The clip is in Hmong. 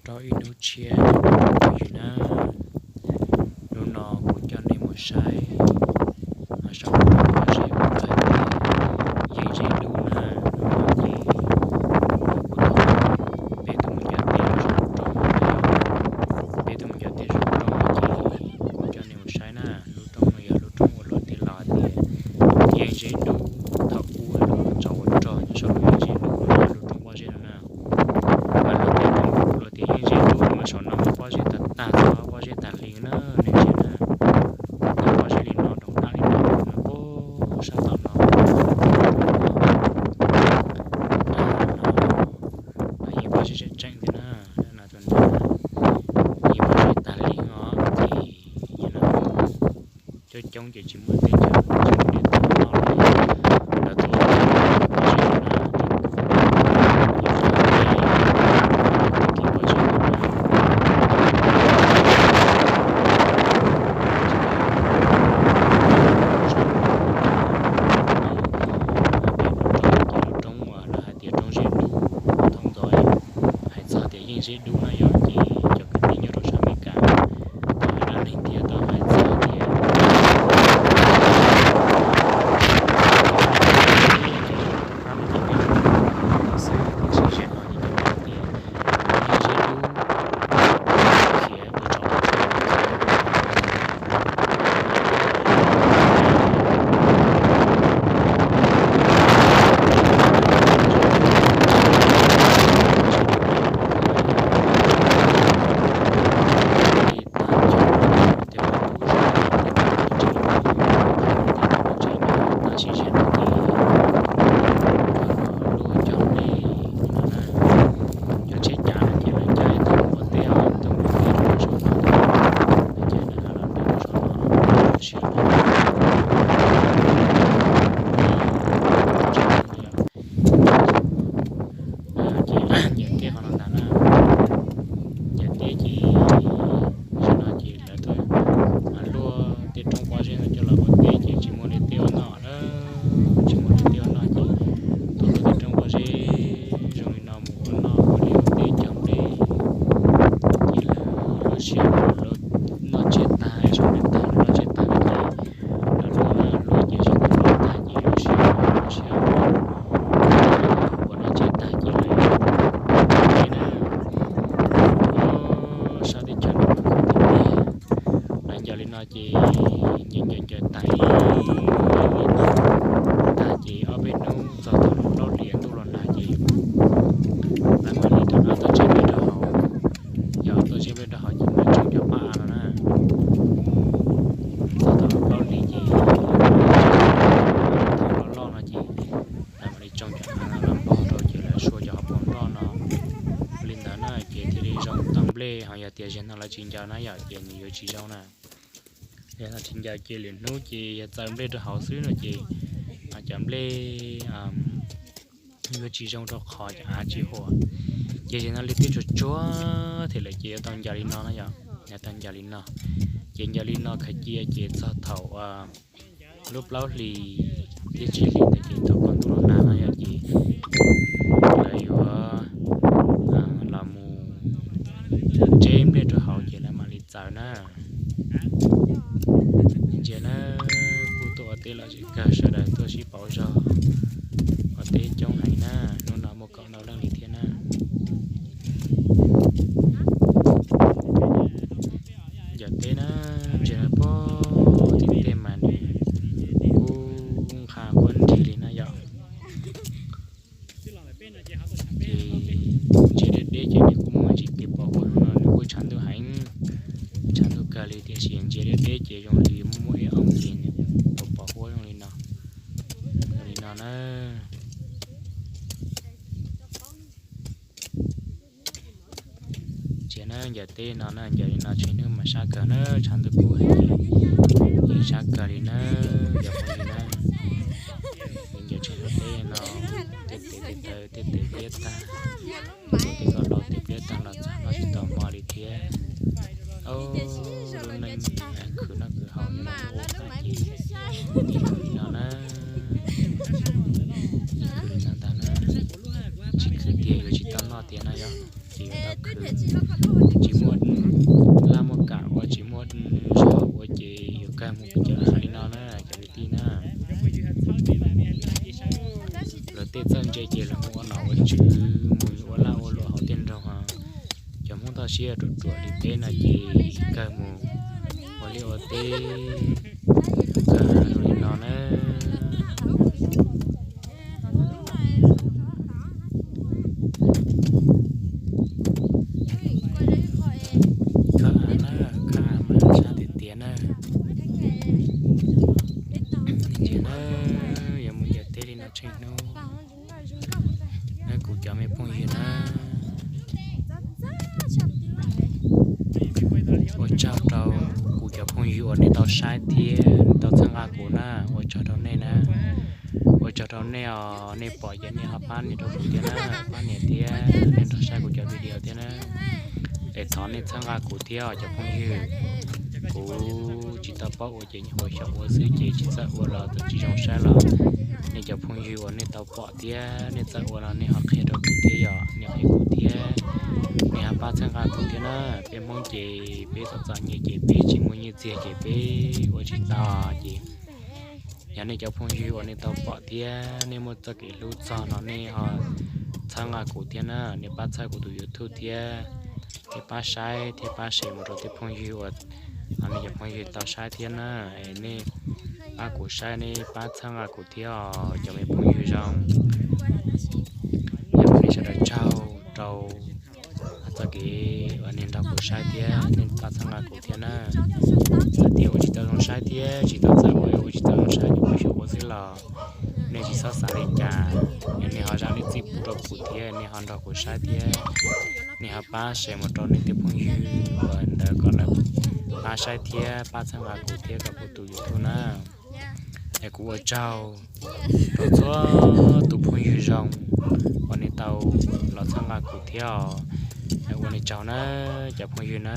rau ib hnub tshiab rau phooj ywg na. Hnub no kuv coj nej mus saib saum no pob zeb uas lawv hais tias yeej zeb dub na. Hnub no ces kuv tus, peb tuaj mus ncav teb rau saum roob, peb tuaj mus ncav teb saum roob no ces kuv coj nej mus saib na. Lub roob no yog lub roob uas luag tej laus hais tias yeej zeb dub, thaum ub luag tso ua rog nyob saum no yeej zeb dub, lub roob pob zeb no na. Mas luag tej, luag tias yeej zeb dub mas saum no muaj pob zeb tag tag, txog pob zeb tag li na, nej saib na. Pob zeb li no, nroo dab li no, nws puag sab tom no, yeej pob zeb tseem tseem thiab na. Yeej pob zeb tag li os, ces coob coob ces tsis muaj teb chaws, tsis muaj li tau noj li. Lawv tuaj ua pob zeb no na, pob zeb no na. Peb lub roob ces lub roob uas lawv hais tias roob zeb dub, thaum ntxov hais txog tias yeej zeb dub na yom, ces cov kwv tij nyob rau sab Amelikas tau hais dab neeg thiab tau hais txog tias, ces rab me ntsis peb los tau xwb, tiam sis zaum no ces cov kwv tij hais tias yeej zeb dub, khiav ua tsov ua rog. Tab sis zaum no ces luag cog dej no na, cov tsheb cav no ces lawv cav ib tug ua teb os, ib tug ua teb rau saum no, lawv cav no los rau saum no, siab no. Ces ncaim teb qhov no ntag na. Ncaim teb ces zaum no ces lawv tuaj luaj tej roob pob zeb no coj los ua teb ces tsis muaj li teb ua noj lawm, tsis muaj li teb ua noj ces tuaj luaj tej roob pob zeb zoo li no mus ua noj ua liaj ua teb cog nplej. Ces lawv lub sij hawm lawv noj tsiaj tag, sawv daws tag lawv noj tsiaj tag ces lawv luaj, luaj ces sawv daws luaj tag ces lub sij hawm lub sij hawm uas noj tsiaj tag ces lawv teb na. Sab teb chaws no mas khov tiag tiag. Lawv ncaws li no ces ncaws ncaws ncaws tag ib, tag ces ob peb hnub txog thaum plaub hlis ntuj los nag ces lawv mam li rov qab tuaj tseb nplej rau hauv. Yog tuaj tseb nplej rau hauv ces mam tsoo cov paj av no na. Txog thaum plaub hlis ces loj loj no ces lawv mam li tsoo cov av no los npog rau ces lawv sua cov hauv paus nploj no li ntawd na ces thiaj li zoo tau nplej. Ho yog tias zaum no lawv tsis ncaws na yom ces nws yuav tsis zoo na. Yog no tsis ncaws ces lwm hnub ces yog txaws nplej rau hauv xwb no ces cov nplej yuav tsis zoo rau qhov cov av tsis huam. Ces zaum no li twb tsuag tsuag thiab lawm ces yuav tau ncaws li no na yom, yuav tau ncaws li no. Ces ncaws li no khaws cia ces txog thaum lub plaub hlis thiab tsib hlis ntawd ces thaum koj ntuj los nag no yom ces lawv yuav los mus tseb nplej rau hauv ces lawv mam li txaws na. Ntsia na, kuj tuaj ua teb lom zem kawg, sawv daws tuaj sib pauv zog ua teb coob heev na. Hnub no muaj kaum ntau leej li thiab na. Ncaws teb na, ntsia pog tim tej mas nws kub nqha kuab nrig li na yom. Ces ntsia deb deb ces nws kuj muaj ntsis kev pos huab no, nws kuj tshav ntuj heev, tshav ntuj kawg li tiam sis ntsia deb deb ces zoo li muaj ib oo ces nws pos pos huab zoo li no, zoo li no na. Ntsia na, ncaws teb no na, ncaws li no tsheej hnub mas sab kawg na, tshav ntuj kub heev, yeej sab kawg li na, yog phooj ywg na. Ncaws tsheej hnub teb no, tej tes tej taw tej tes pliab tag, tej ko hlau tes pliab tag los txog noj tsis tau hmo li thiab. Lub neej khwv noj khwv haus no ua tag ces ib khwv li no na, ib khwv li no ntag na, tsis khwv tiag yuav tsis tau noj tiag no yom. Ces yuav tau khwv, tsis muaj laj muaj kam ua, tsis muaj zog ua ces yuav kawg mus cov heev li no na cov kwv tij na. Lawv tej txawj ntse ces lawv mus ua nom ua tswv, mus ua laj ua luam hauv tej nroog. Cov Hmoob toj siab ruam ruam li peb no ces kawg mus ua liaj ua teb, kawg heev li no na. Khab av na, khab av mas sab tiag tiag na. Ntsia na, yuav mus yawm teb li no tsheej hnub. Kuv cov me phooj ywg na, ua tsaug rau kuv cov phooj ywg uas nej tau saib thiab nej tau txhawb nqa kuv na, ua tsaug rau nej na. Ua tsaug rau nej os, nej pom ces nej ho pab nias rau kuv thiab na, pab nias thiab nej nrog saib kuv cov video thiab na. Es thov nej txhawb nqa kuv thiab os cov phooj ywg. Kuv tsis tau paub ua ces ua xyaum ua xwb ces tsis txawj ua los txawm tsis zoo saib los nej cov phooj ywg uas nej tau pom thiab nej txawj ua no nej ho qhia rau kuv thiab yom, nej qhia kuv thiab, nej ho pab txhawb nqa kuv thiab na. Peb Hmoob ces peb txom txom nyem ces peb tsis muaj nyiaj txiag ces peb ua tsis tau ces yog nej cov phooj ywg uas nej tau pom thiab nej muaj txoj kev hlub txog no nej ho txhawb nqa kuv thiab na, nej pab txhawb kuv tus YouTube thiab, nej pab saib thiab pab share mus rau tej phooj ywg uas nej cov phooj ywg tau saib thiab na. Es nej pab kuv saib nej pab txhawb nqa kuv thiab os cov me phooj ywg zoo. Yog nej sawv daws tsaug rau txoj kev uas nej nrog kuv saib thiab nej pab txhawb nqa kuv thiab na. Txawm tias ua tsis tau zoo saib thiab tsis tau txawj ua, ua tsis tau zoo saib ces ua xyaum ua xwb los nej tsis txhob xav li cas. Yog nej ho zam lub txim pub rau kuv thiab nej ho nrog kuv saib thiab nej ho pab share mus rau nej tej phooj ywg uas ntawd kom lawv pab saib thiab pab txhawb nqa kuv thiab rau kuv tus YouTube na. Es kuv ua tsaug rau txhua tus phooj ywg zoo uas nej tau los txhawb nqa kuv thiab os. Ua nej tsaug na cov phooj ywg na.